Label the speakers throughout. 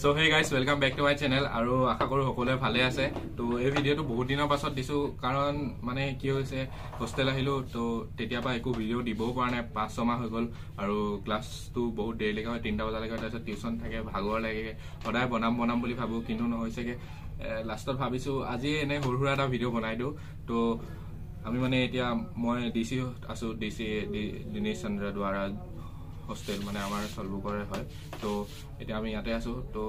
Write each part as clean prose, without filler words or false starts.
Speaker 1: So hey guys, welcome back to my channel. আৰু আশা কৰোঁ সকলোৱে ভালে আছে। তো এই ভিডিঅ'টো বহুত দিনৰ পাছত দিছোঁ, কাৰণ মানে কি হৈছে, হোষ্টেল আহিলোঁ তো তেতিয়াৰ পৰা একো ভিডিঅ' দিবও পৰা নাই। 5-6 মাহ হৈ গ'ল আৰু ক্লাছটো বহুত দেৰিলৈকে হয়, 3টা বজালৈকে হয়, তাৰপিছত টিউশ্যন থাকে, ভাগৰ লাগে। সদায় বনাম বনাম বুলি ভাবোঁ কিন্তু নহৈছেগৈ। লাষ্টত ভাবিছোঁ আজি এনেই সৰু সুৰা এটা ভিডিঅ' বনাই দিওঁ। তো আমি মানে এতিয়া মই ডি চি আছোঁ, ডি চি দীনেশ চন্দ্ৰ দুৱাৰা হোষ্টেল, মানে আমাৰ চলবুকৰে হয়। তো এতিয়া আমি ইয়াতে আছোঁ। তো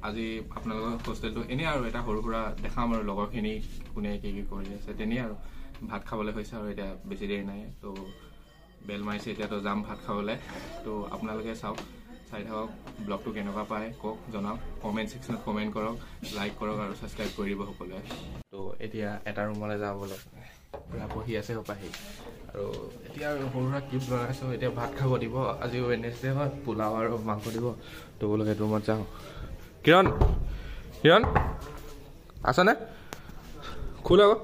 Speaker 1: আজি আপোনালোকৰ হোষ্টেলটো এনেই আৰু এটা সৰু সুৰা দেখাম আৰু লগৰখিনি কোনে কি কি কৰি আছে তেনেই। আৰু ভাত খাবলৈ হৈছে আৰু এতিয়া বেছি দেৰি নাই, তো বেল মাৰিছে এতিয়া, তো যাম ভাত খাবলৈ। তো আপোনালোকে চাওক, চাই থাকক, ব্লগটো কেনেকুৱা পায় কওক, জনাওক, কমেণ্ট ছেকশ্যনত কমেণ্ট কৰক, লাইক কৰক আৰু ছাবস্ক্ৰাইব কৰি দিব সকলোৱে। তো এতিয়া এটা ৰুমলৈ যাওঁ বোলে, পূৰা পঢ়ি আছে সোপাহি। আৰু এতিয়া আৰু সৰু সুৰা ক্লিপ বনাইছোঁ। এতিয়া ভাত খাব দিব, আজি ৱেডনেছডে হয়, পোলাও আৰু মাংস দিব। তো বোলো সেইটো ৰুমত যাওঁ। কিৰণ, কিৰণ আছনে? খোল আকৌ,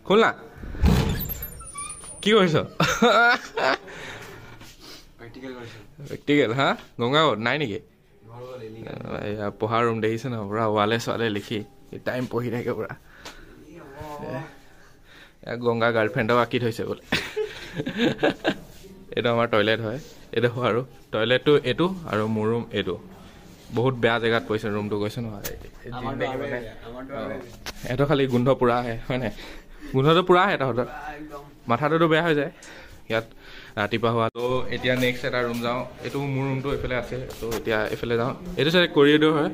Speaker 1: খোল না, কি কৰিছ? প্ৰেক্টিকেল? হা, গংগা নাই নেকি? এয়া পঢ়া ৰুম দেখিছে ন, পূৰা ৱালে চোৱালে লিখি টাইম পঢ়ি থাকে পূৰা। গংগা গাৰ্লফ্ৰেণ্ডক আঁকি থৈছে বোলে। এইটো আমাৰ টয়লেট হয়, এইটো আৰু টয়লেটটো এইটো আৰু মোৰ ৰুম এইটো। বহুত বেয়া জেগাত পৰিছে ৰুমটো, গৈছে নহয়। এইটো খালি গোন্ধ পূৰা আহে, হয় নাই? গোন্ধটো পূৰা আহে তহঁতৰ, মাথাটোতো বেয়া হৈ যায় ইয়াত ৰাতিপুৱা হোৱা। তো এতিয়া নেক্সট এটা ৰুম যাওঁ। এইটো মোৰ ৰুমটো এইফালে আছে, তো এতিয়া এইফালে যাওঁ। এইটো চাইডে কৰিডৰ হয়,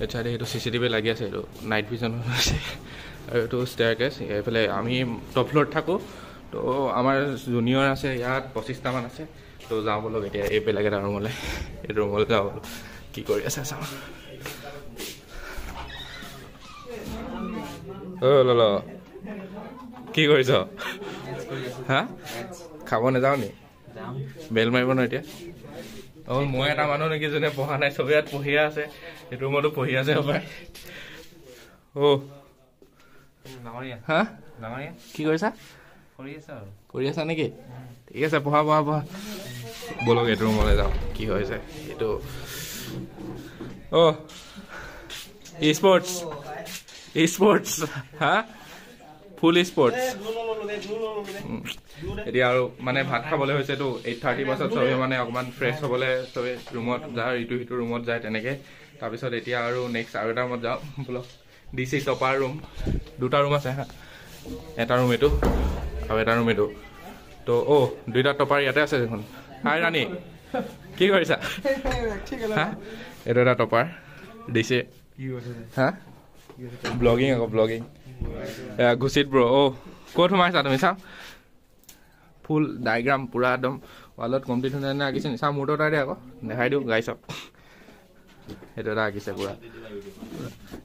Speaker 1: এইটো চাইডে সেইটো চি চি টিভি লাগি আছে, এইটো নাইট ভিজন হৈছে। আৰু এইটো ষ্টেয়াৰকেছ, এইফালে আমি টপ ফ্ল'ৰত থাকোঁ। তো আমাৰ জুনিয়ৰ আছে ইয়াত 25টামান আছে। তো যাওঁ বোলক এতিয়া এই বেলেগ এটা ৰুমলৈ, এইটো ৰুমলৈ যাওঁ বোলো, কি কৰি আছে চাওঁ। অ' ল কি কৰিছ? হা, খাব নাযাওঁ নি? বেল মাৰিব ন এতিয়া? অ' মই এটা মানুহ নেকি যোনে পঢ়া নাই? চবে ইয়াত পঢ়িয়ে আছে, সেইটো ৰুমতো পঢ়ি আছে হপায়। অ' হা, কি কৰিছা? কৰি আছা নেকি? ঠিক আছে, পঢ়া পঢ়া পঢ়া। ব'লক এইটো ৰুমলৈ যাওঁ, কি হৈছে এইটো। অ' স্পৰ্টছ, স্পৰ্টছ, হা, ফুল স্পৰ্টছ। এতিয়া আৰু মানে ভাত খাবলৈ হৈছেতো 8:30 পাছত চবে মানে অকণমান ফ্ৰেছ হ'বলৈ চবে ৰুমত যায়, ইটো সিটো ৰুমত যায় তেনেকৈ। তাৰপিছত এতিয়া আৰু নেক্সট আৰু এটা ৰুমত যাওঁ বোলক, ডি চি টপাৰ ৰুম। দুটা ৰুম আছে হা, এটা ৰুম এইটো আৰু এটা ৰুম এইটো। তো অ' দুইটা টপাৰ ইয়াতে আছে দেখোন। হাই ৰাণী, কি কৰিছা? হা, এইটো এটা টপাৰ ডি চি। হা, ব্লগিং আকৌ, ব্লগিং। ঘুচিত ব্ৰ, অ' ক'ত সোমাইছা তুমি? চাওঁ ফুল ডায়েগ্ৰাম পূৰা একদম ৱালত কমপ্লিট ধুনীয়া ধুনীয়া আঁকিছে নি? চাওঁ মোৰটো এটা দে আকৌ, দেখাই দিওঁ গাইছক। সেইটো এটা আঁকিছে পূৰা।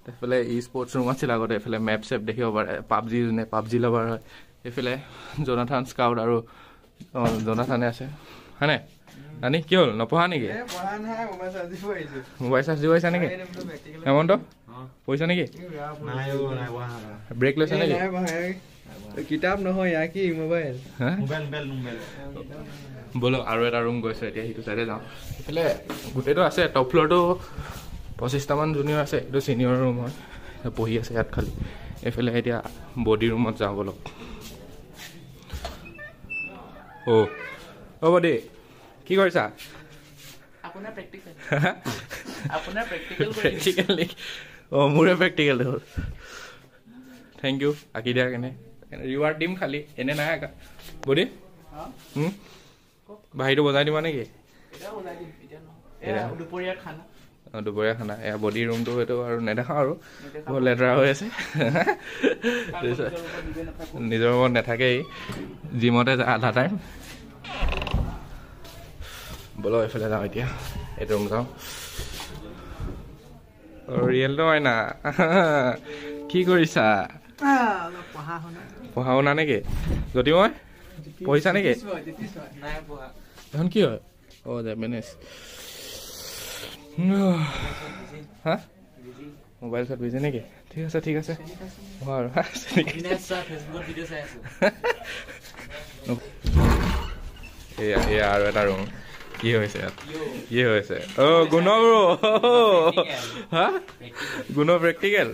Speaker 1: এইফালে ই স্পৰ্টছ ৰুম আছিল আগতে, এইফালে মেপ চেপ দেখিব পাৰে, পাবজি যোনে পাবজি লাভাৰ হয়। এইফালে জনাথান স্কাউট আৰু জনাথানে আছে, হয়নে? ৰাণী কি হ'ল, নপঢ়া নেকি? মোবাইল চাৰ্জ দিব আহিছা নেকি? হেমন্ত পঢ়িছা নেকি? ব্ৰেক লৈছা নেকি?
Speaker 2: কিতাপ নহয় কি মোবাইল।
Speaker 1: ব'লক আৰু এটা ৰুম গৈছোঁ এতিয়া, সেইটো চাইডে যাওঁ। এইফালে গোটেইটো আছে, টপ ফ্ল'ৰটো 25টামান জুনিয়ৰ আছে। এইটো ছিনিয়ৰ ৰুম হয়, পঢ়ি আছে ইয়াত খালি। এইফালে এতিয়া বডি ৰুমত যাওঁ ব'লক। অ' অ' বডি, কি কৰিছা? প্ৰেক্টিকেল নেকি? অ' মোৰে প্ৰেক্টিকেল হ'ল। Thank U আঁকি দিয়াৰ কাৰণে। ৰিৱাৰ্ড দিম খালি, এনে নাই আঁকা। বডি বাহিৰটো বজাই দিবা নেকি? দুপৰীয়া খানা। এয়া বডি ৰুমটো সেইটো আৰু নেদেখাওঁ আৰু, বহুত লেতেৰা হৈ আছে। নিজৰ ৰুমত নাথাকেই, জিমতে যায় আধা টাইম। ব'লক এইফালে যাওঁ এতিয়া, এইটো ৰুম যাওঁ। ৰিয়েলটো হয় না, কি কৰিছা? পঢ়া শুনা নেকি? জ্যোতিময় পঢ়িছা নেকি? এখন কি হয়? অ' জেপানিজ। হা, মোবাইল চত বিজি নেকি? ঠিক আছে ঠিক আছে। আৰু এয়া এয়া আৰু এটা ৰুম, কি হৈছে ইয়াত, কি হৈছে? অ' গুণ হা, গুণ প্ৰেক্টিকেল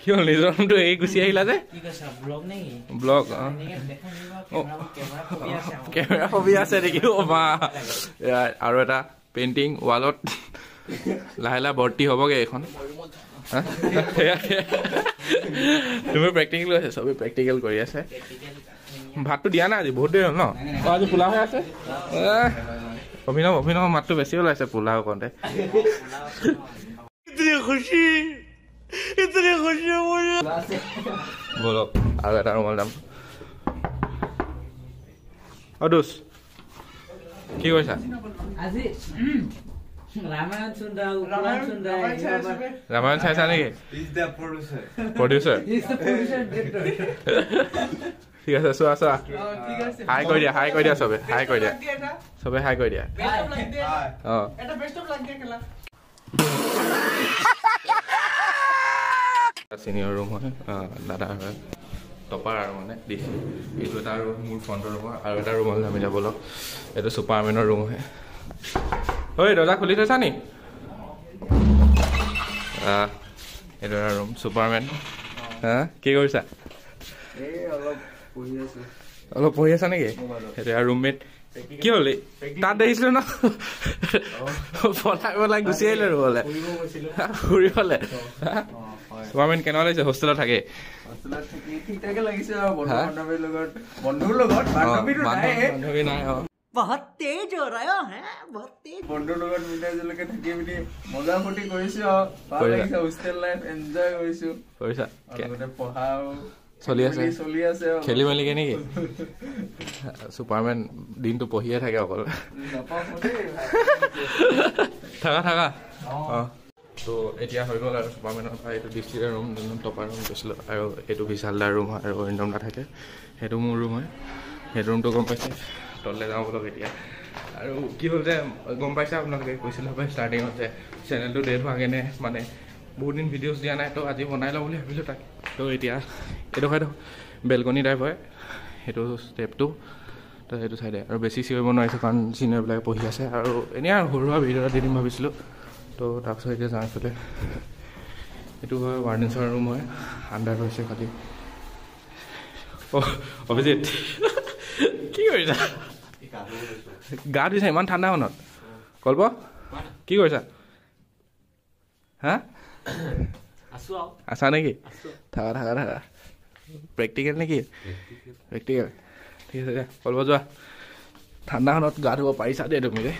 Speaker 1: কি হ'ল? নিজৰ ৰুমটো এৰি গুচি আহিলা যে? ব্লগ কেমেৰা ফবি আছে নেকি? অ' মা, আৰু এটা পেইণ্টিং ৱালত লাহে লাহে ভৰ্তি হ'বগৈ এইখন। তুমি প্ৰেক্টিকেল কৰি আছে, চবেই প্ৰেক্টিকেল কৰি আছে। ভাতটো দিয়া নাই আজি, বহুত দেৰি হ'ল ন? অঁ, আজি পোলাও হৈ আছে। অভিনৱ, অভিনৱ মাতটো বেছি ওলাইছে পোলাও কওঁতে। ব'লক আৰু এটা ৰুমত যাম। অ' দোষ, কি কৰিছা? ৰামায়ণ চাইছা নেকি? প্ৰডিউচাৰ। ঠিক আছে, চোৱা চোৱা, হাই কৰি দিয়া, হাই কৰি দিয়া, চবে হাই কৰি দিয়া, চবে হাই কৰি দিয়া। অঁ, চিনিয়ৰ ৰুম হয়, দাদা হয়, টপাৰ আৰু মানে দিছে। এইটো এটা ৰুম মোৰ ফ্ৰণ্টৰ ৰুম হয়, আৰু এটা ৰুমলৈ আমি যাব লগ। এইটো ছুপাৰমেনৰ ৰুম হয়। ঐ, দৰ্জা খুলি থৈছা নি? এইটো এটা ৰুম, ছুপাৰমেন। হা, কি কৰিছা? অলপ পঢ়ি আছা নেকি? সেইটো ৰুমমেট। কি হ'ল তাত দেখিছিলো ন, পলাই পলাই গুচি আহিলে ৰুমলে ফুৰিবলে। ছুপাৰমেন কেনেকুৱা লাগিছে হোষ্টেলত থাকে? বান্ধৱী নাই?
Speaker 3: বহুত তেজ हो रहा है, বহুত তেজ।
Speaker 2: বন্ধুৰ লগত মিলাই জুলিকে থাকি পিনি মজা ফূৰ্তি কৰিছো আৰু ভাল লাগিছে। হোষ্টেল লাইফ এনজয় কৰিছো।
Speaker 1: কৰিছা?
Speaker 2: লগতে পঢ়াও
Speaker 1: চলি আছে,
Speaker 2: চলি আছে।
Speaker 1: খেলি মেলিকে নেকি? ছুপাৰমেন দিনটো পঢ়িয়ে থাকে অকল। থাকা থাকা। অঁ, ত' এতিয়া হৈ গ'ল আৰু ছুপাৰমেনৰ পৰা এইটো ডিষ্ট্ৰিক্ট ৰুম, যোনটো টপাৰ ৰুম গৈছিলোঁ, আৰু এইটো বিশাল দাৰ ৰুম হয়, আৰু অৰিন্দম দা থাকে, সেইটো মোৰ ৰুম হয়। সেইটো ৰুমটো গম পাইছে। তললৈ যাওঁ ব'লক এতিয়া। আৰু কি হ'ল যে গম পাইছে আপোনালোকে, কৈছিলোঁ ষ্টাৰ্টিঙত যে চেনেলটো ডেট হোৱা কেনে মানে বহুত দিন ভিডিঅ'ছ দিয়া নাই, তো আজি বনাই লওঁ বুলি ভাবিলোঁ তাক। তো এতিয়া এইডোখৰ বেলকনি টাইপ হয়, সেইটো ষ্টেপটো, তো সেইটো চাইডে। আৰু বেছি চিঞৰিব নোৱাৰিছোঁ কাৰণ চিনিয়ৰবিলাকে পঢ়ি আছে, আৰু এনেই আৰু সৰু সুৰা ভিডিঅ' এটা দি দিম ভাবিছিলোঁ। তো তাৰপিছত এতিয়া যাওঁ এইফালে। এইটো হয় ৱাৰ্ডেন্সৰ ৰুম হয়, আণ্ডাৰ হৈছে খালি। অ' অভিজিত, কি কৰিছা? গা ধুইছা ইমান ঠাণ্ডাখনত? কল্প, কি কৰিছা? হা, আছা নেকি? থাকা থাকা থাকা। প্ৰেক্টিকেল নেকি? প্ৰেক্টিকেল। ঠিক আছে দিয়া, কল্প যোৱা। ঠাণ্ডাখনত গা ধুব পাৰিছা দেই তুমি দেই।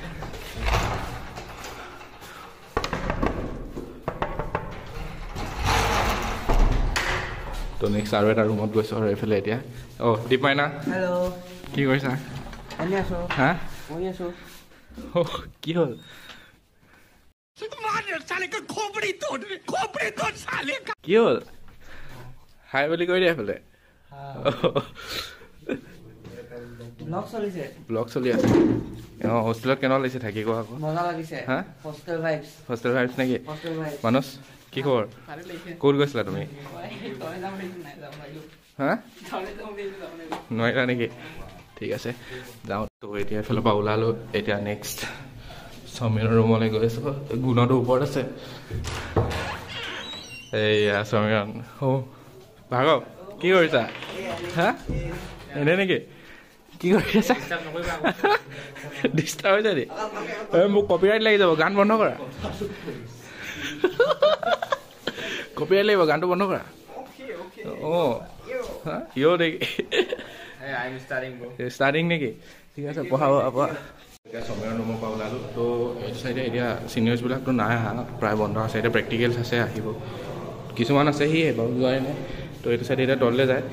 Speaker 1: তো নেক্সট আৰু এটা ৰুমত গৈছোঁ আৰু এইফালে এতিয়া। অ' দীপাইনা,
Speaker 3: হেল্ল',
Speaker 1: কি কৰিছা?
Speaker 3: এনেই আছোঁ।
Speaker 1: হা,
Speaker 3: পঢ়ি আছোঁ।
Speaker 1: অ' কি হ'ল? কি হ'ল? হাই বুলি কৈ দিয়া এইফালে।
Speaker 3: ব্লগ চলিছে,
Speaker 1: ব্লগ চলি আছে। অঁ, হোষ্টেলত কেনেকুৱা লাগিছে থাকি কোৱা আকৌ?
Speaker 3: মজা লাগিছে।
Speaker 1: হা,
Speaker 3: হোষ্টেল ভাইবছ।
Speaker 1: হোষ্টেল ভাইবছ নেকি? মানস, কি খবৰ? ক'ত গৈছিলা তুমি? হা, নোৱাৰিলা নেকি? ঠিক আছে, যাওঁ। তো এতিয়া এইফালৰ পৰা ওলালোঁ, এতিয়া নেক্সট সমীৰৰ ৰুমলৈ গৈ আছোঁ। গুণটো ওপৰত আছে। এইয়া সমীৰণ। অ' ভাৰ্গৱ, কি কৰিছা? হা, এনেই নেকি? কি কৰি আছা? ডিষ্টাৰ্ব হৈছে নি? মোক কপিৰাইট লাগি যাব, গান বন্ধ কৰা। কপিৰাইট লাগিব, গানটো বন্ধ কৰা। অঁ, ইয় নেকি? ষ্টাৰ্টিং নেকি? ঠিক আছে, পঢ়াব পঢ়া। এতিয়া সমীৰৰ ৰুমৰ পৰা ওলালোঁ। তো এইটো চাইডে এতিয়া চিনিয়ৰ্ছবিলাকতো নাই অহা, প্ৰায় বন্ধ আছে। এতিয়া প্ৰেক্টিকেলছ আছে, আহিব কিছুমান আছে, সি বাৰু যোৱাই নাই। তো এইটো চাইডে এতিয়া তললৈ যায়,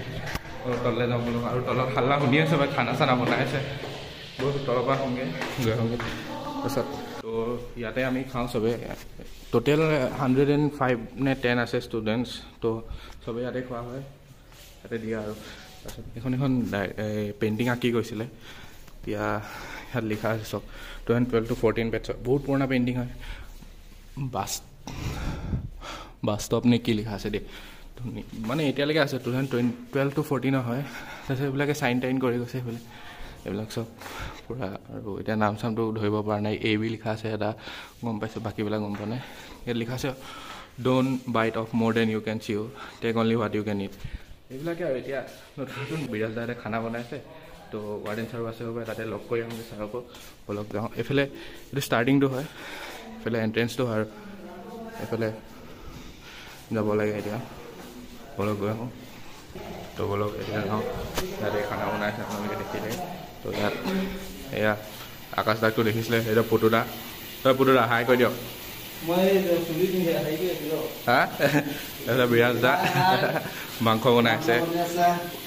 Speaker 1: তললৈ যাওঁ বোলো। আৰু তলত হাল্লা শুনি আছে, বা খানা চানা বনাই আছে, বহুত তলৰ পৰা আহোঁগৈ, গৈ আহোঁগৈ। তাৰপিছত তো ইয়াতে আমি খাওঁ চবেই। টোটেল 105 নে 10 আছে ষ্টুডেণ্টছ, তো চবেই ইয়াতে খোৱা হয়, ইয়াতে দিয়ে আৰু। তাৰপিছত এইখন এখন পেইণ্টিং আঁকি গৈছিলে, এতিয়া ইয়াত লিখা আছে চব 2012 to 14 বেটছৰ, বহুত পুৰণা পেইণ্টিং হয়। বাছ ষ্টপ নে কি লিখা আছে দেই, মানে এতিয়ালৈকে আছে 2012 to 14 হয়। তাৰপিছত এইবিলাকে চাইন টাইন কৰি গৈছে এইবিলাক, এইবিলাক চব পূৰা। আৰু এতিয়া নাম চামটো ধৰিব পৰা নাই, এ বি লিখা আছে এটা গম পাইছোঁ, বাকীবিলাক গম পোৱা নাই। ইয়াত লিখা আছে don't bite off more than you can chew, take only what you can eat. এইবিলাকে আৰু। এতিয়া নতুন নতুন বিৰাজ দাহঁতে খানা বনাইছে, তো ৱাৰ্ডেন ছাৰো আছে হ'ব, তাতে লগ কৰি আহোঁগৈ ছাৰকো। বলক যাওঁ। এইফালে এইটো ষ্টাৰ্টিংটো হয়, এইফালে এণ্ট্ৰেঞ্চটো হয় আৰু এইফালে যাব লাগে। এতিয়া বলক গৈ আহোঁ। তো বলক এতিয়া যাওঁ, ইয়াতে খানা বনাইছে আপোনালোকে দেখিলে। তো ইয়াত এয়া আকাশ দাকটো দেখিছিলে, সেইটো পুতুদা। তই পুতুদা হাই কৈ দিয়ক। হা, তাৰপিছত বিৰাজ দা মাংস বনাই আছে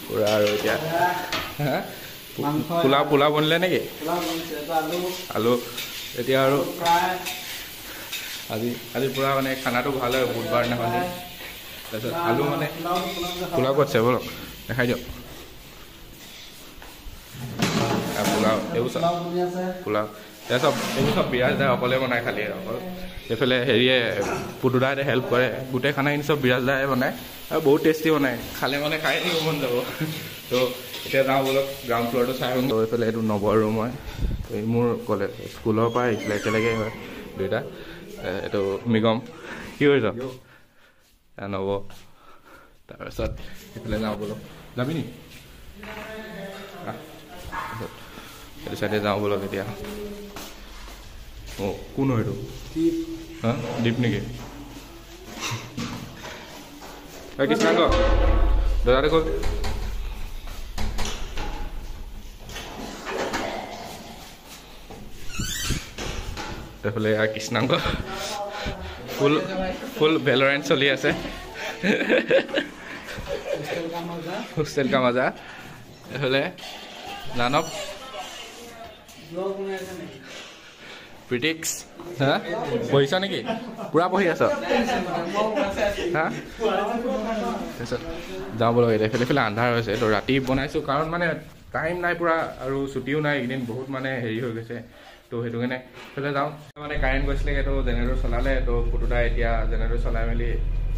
Speaker 1: পূৰা। আৰু এতিয়া হা পোলাও পোলাও বনিলে নেকি? আলু। এতিয়া আৰু আজি আজি পূৰা মানে খানাটো ভাল হয় বুধবাৰ দিনাখনি। তাৰপিছত আলু মানে পোলাও ক'ত আছে বলক দেখাই দিয়ক। পোলাও এইবোৰ চব পোলাও এয়া চব এইবোৰ চব বিৰাজ দাই অকলে বনাই খালি অকল। এইফালে হেৰিয়ে পুতুদাই হেল্প কৰে, গোটেই খানাখিনি চব বিৰাজ দায়ে বনায় আৰু বহুত টেষ্টি বনায়, খালে মানে খাই থাকিব মন যাব। তো এতিয়া যাওঁ বলক গ্ৰাউণ্ড ফ্ল'ৰটো চাই আহোঁ। তো এইফালে এইটো নৱৰ ৰুম হয়, এই মোৰ কলেজ স্কুলৰ পৰা আহিছিলে, একেলগে হয় দুয়োটা। এইটো মিগম, কি কৰিছ নৱ। তাৰপিছত এইফালে যাওঁ বলক, যাবি নি? এইটো চাইডে যাওঁ বলক এতিয়া। অঁ কোন হয় এইটো? হা দীপ নেকি? কৃষ্ণাংগ দাদা ক'ত? এইফালে কৃষ্ণাংগ ফুল ফুল ভেলৰেণ্ট চলি আছে, হোষ্টেল কা মজা। এইফালে দানৱ প্ৰিটিক্স। হা পঢ়িছ নেকি? পূৰা পঢ়ি আছ? হা তাৰপিছত যাওঁ বলক। এতিয়া এইফালে এইফালে আন্ধাৰ হৈছে, তো ৰাতি বনাইছোঁ কাৰণ মানে টাইম নাই পূৰা আৰু ছুটিও নাই এইকেইদিন, বহুত মানে হেৰি হৈ গৈছে। তো সেইটো কাৰণে এইফালে যাওঁ। মানে কাৰেণ্ট গৈছিলেগৈ, তো জেনেৰেটৰ চলালে। তো পুতুদাই এতিয়া জেনেৰেটৰ চলাই মেলি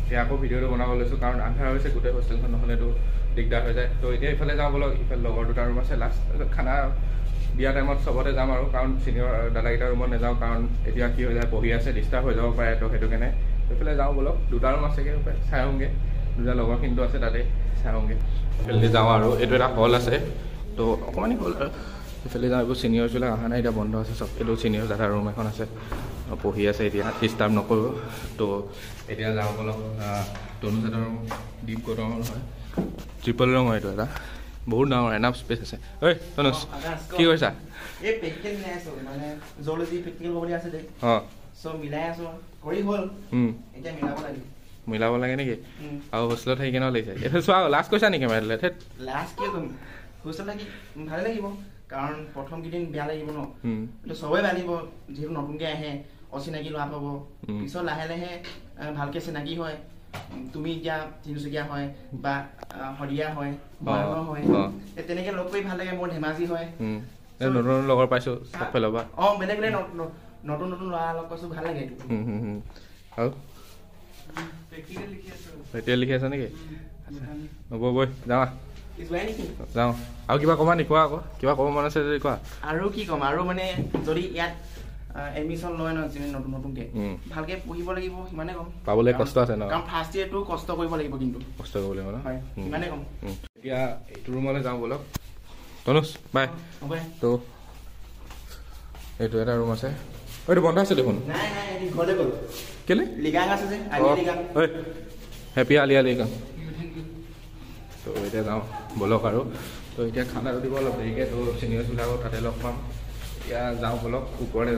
Speaker 1: এতিয়া আকৌ ভিডিঅ'টো বনাব লৈছোঁ কাৰণ আন্ধাৰ হৈছে গোটেই হোষ্টেলখন, নহ'লেতো দিগদাৰ হৈ যায়। তো এতিয়া ইফালে যাওঁ বলক, ইফালে লগৰ দুটা ৰুম আছে। লাষ্ট খানা দিয়া টাইমত চবতে যাম আৰু, কাৰণ ছিনিয়ৰ দাদাকেইটাৰ ৰুমত নাযাওঁ, কাৰণ এতিয়া কি হৈ যায় পঢ়ি আছে, ডিষ্টাৰ্ব হৈ যাব পাৰে। তো সেইটো কাৰণে এইফালে যাওঁ বলক, দুটা ৰুম আছেগৈ চাই আহোঁগৈ, দুটা লগৰখিনিতো আছে তাতে চাই আহোঁগৈ। এইফালে যাওঁ আৰু এইটো এটা হল আছে, তো অকণমানি হল আৰু। এইফালে যাওঁ, এইবোৰ ছিনিয়ৰ্ছবিলাক অহা নাই, এতিয়া বন্ধ আছে চব। এইটো ছিনিয়ৰ দাদাৰ ৰুম এখন আছে, পঢ়ি আছে এতিয়া, ডিষ্টাৰ্ব নকৰোঁ। তো এতিয়া যাওঁ বলক। তনুজাতৰ ৰুম, দীপ গৌতমৰ হয়, ট্ৰিপল ৰুম হয় এইটো, এটা বহুত ডাঙৰ এনাফ স্পেচ আছে। ঐ তনুজ কি কৰিছা? মিলাব লাগে নেকি? আৰু হোষ্টেলত থাকি কেনেকুৱা লাগিছে? এইফালে চোৱা, লাজ কৰিছা নেকি?
Speaker 3: হোষ্টেলত থাকি ভালে লাগিব, কাৰণ প্ৰথম কেইদিন বেয়া লাগিব ন, এইটো চবেই বেয়া লাগিব, যিহেতু নতুনকৈ আহে, অচিনাকি ল'ৰা পাব, পিছত লাহে লাহে ভালকে চিনাকি হয়। তুমি এতিয়া তিনিচুকীয়া হয় বা শদিয়া হয়, হয়, তেনেকে লগ কৰি ভাল লাগে। মোৰ ধেমাজি হয়,
Speaker 1: নতুন নতুন লগৰ পাইছোঁ চব ফালৰ পৰা।
Speaker 3: অঁ বেলেগ বেলেগ নতুন নতুন ল'ৰা লগ পাইছোঁ, ভাল লাগে।
Speaker 1: আৰু প্ৰেক্টিকেল লিখি আছা নেকি? হ'ব বৈ যাওঁ যাওঁ। আৰু কিবা ক'বা নি? কোৱা আকৌ, কিবা ক'ব মন আছে যদি কোৱা।
Speaker 3: আৰু কি ক'ম আৰু, মানে যদি ইয়াত এডমিশ্যন লয় ন যোনে নতুন নতুনকে, ভালকে পঢ়িব লাগিব, সিমানে ক'ম।
Speaker 1: পাবলৈ কষ্ট আছে ন,
Speaker 3: কাৰণ ফাৰ্ষ্ট ইয়েৰটো কষ্ট কৰিব লাগিব, কিন্তু
Speaker 1: কষ্ট কৰিব লাগিব ন,
Speaker 3: হয় সিমানে ক'ম।
Speaker 1: এতিয়া এইটো ৰুমলৈ যাওঁ বলক। তনুজ বাই। তো এইটো এটা ৰুম আছে, এইটো বন্ধ আছে দেখোন। কেলে? হেপী আলি আলি গাং। তো এতিয়া যাওঁ বলক আৰু। তো এতিয়া খানাটো দিব অলপ দেৰিকৈ, তো ছিনিয়ৰ্ছবিলাকো তাতে লগ পাম। এতিয়া যাওঁ বলক ওপৰলৈ।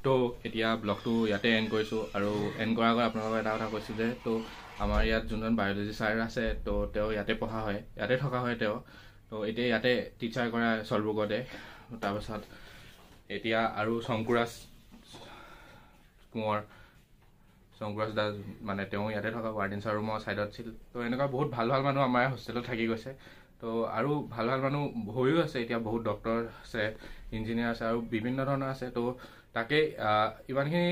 Speaker 1: তো এতিয়া ব্লগটো ইয়াতে এণ্ড কৰিছোঁ। আৰু এণ্ড কৰাৰ আগত আপোনালোকক এটা কথা কৈছোঁ যে তো আমাৰ ইয়াত যোনজন বায়'লজি ছাৰ আছে, তো তেওঁ ইয়াতে পঢ়া হয়, ইয়াতে থকা হয় তেওঁ। তো এতিয়া ইয়াতে টিচাৰ কৰা চলবুকতে। তাৰপাছত এতিয়া আৰু শংকুৰাজ কোঁৱৰ শংকুৰাজ দা, মানে তেওঁ ইয়াতে থকা ৱাৰ্ডেন ছাৰ ৰুমৰ ছাইডত আছিল। তো এনেকুৱা বহুত ভাল ভাল মানুহ আমাৰ হোষ্টেলত থাকি গৈছে। তো আৰু ভাল ভাল মানুহ হৈও আছে এতিয়া, বহুত ডক্টৰ আছে, ইঞ্জিনিয়াৰ আছে আৰু বিভিন্ন ধৰণৰ আছে। তো তাকেই ইমানখিনি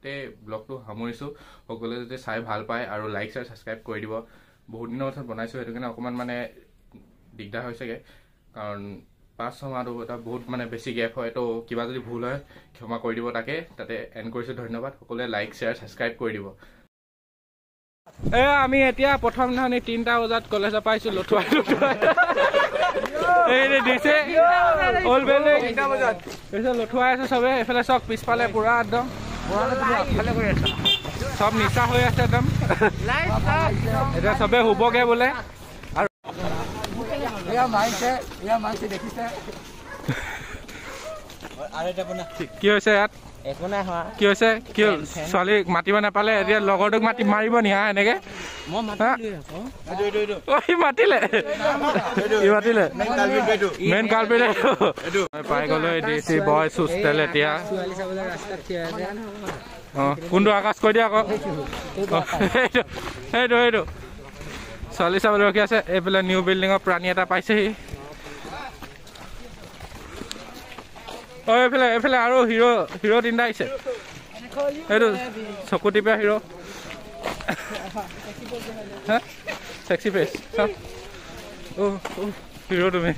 Speaker 1: তে ব্লগটো সামৰিছোঁ। সকলোৱে যদি চাই ভাল পায় আৰু লাইক শ্বেয়াৰ ছাবস্ক্ৰাইব কৰি দিব। বহুত দিনৰ পাছত বনাইছোঁ, সেইটো কাৰণে অকণমান মানে দিগদাৰ হৈছেগৈ, কাৰণ 5-6 মাহটো এটা বহুত মানে বেছি গেপ হয়। তো কিবা যদি ভুল হয় ক্ষমা কৰি দিব। তাকে তাতে এণ্ড কৰিছোঁ, ধন্যবাদ। সকলোৱে লাইক শ্বেয়াৰ ছাবস্ক্ৰাইব কৰি দিব। আমি এতিয়া প্ৰথম দিনাখনি 3টা বজাত কলেজৰ পাইছোঁ, লঠুৱাই লঠুৱাই দিছে লঠুৱাই আছে চবে। এইফালে চব পিছফালে পুৰা একদম চব নিচা হৈ আছে একদম। এতিয়া চবে শুবগে বোলে। আৰু কি হৈছে ইয়াত, কি হৈছে, কি হ'ল? ছোৱালীক মাতিব নাপালে এতিয়া লগৰটোক মাতি মাৰিব নি? হা, এনেকে মাতিলে, মাতিলে মেইন কালপিট পাই গলো ডি চি বইজ হোষ্টেল। এতিয়া অ কোনটো আকাশ কৈ দিয়া আকৌ, সেইটো সেইটো সেইটো ছোৱালী চাবলৈ ৰখি আছে। এইফালে নিউ বিল্ডিঙৰ প্ৰাণী এটা পাইছেহি। অ এইফালে এইফালে আৰু হিৰ' হিৰ' তিনিটা আহিছে। এইটো চকু টিপা হিৰ', চেক্সি ফেচ। অ হিৰ' তুমি।